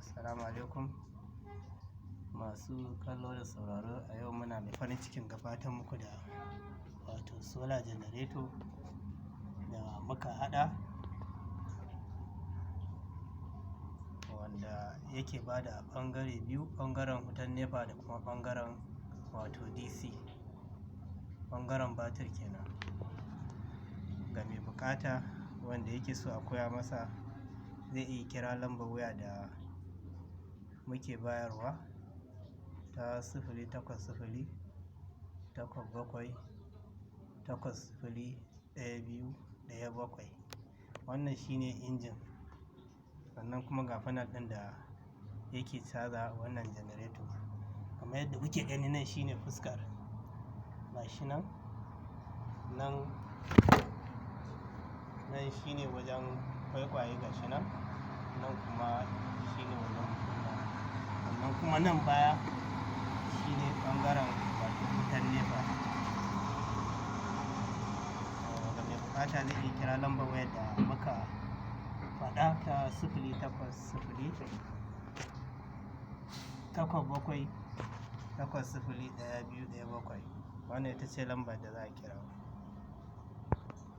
Assalamu alaikum masu kallo da sauraro. A yau muna mai farin cikin gabatar muku da wato solar generator da muka haɗa, wanda yake ba da ɓangare biyu, ɓangaren wutan NEPA da kuma ɓangaren wato DC, ɓangaren batir kenan. Ga mai buƙata wanda yake so a koya masa, zai iya kira lambar waya da muke bayarwa ta 080 87 80 12 17. Wannan shine injin, sannan kuma ga panel ɗin da yake caza wannan generator. Kamar yadda kuke gani, nan shine fuskar, gashi nan. Nan nan shine wajen kwaikwaye, gashi nan. Nan kuma shine wajen kunna. Sannan kuma nan baya shine ɓangaren wato wutan NEPA. Ga mai buƙata zai iya kira lambar wayar da muka faɗa ta 080 87 80 12 17. Wannan ita ce lambar da za a kira.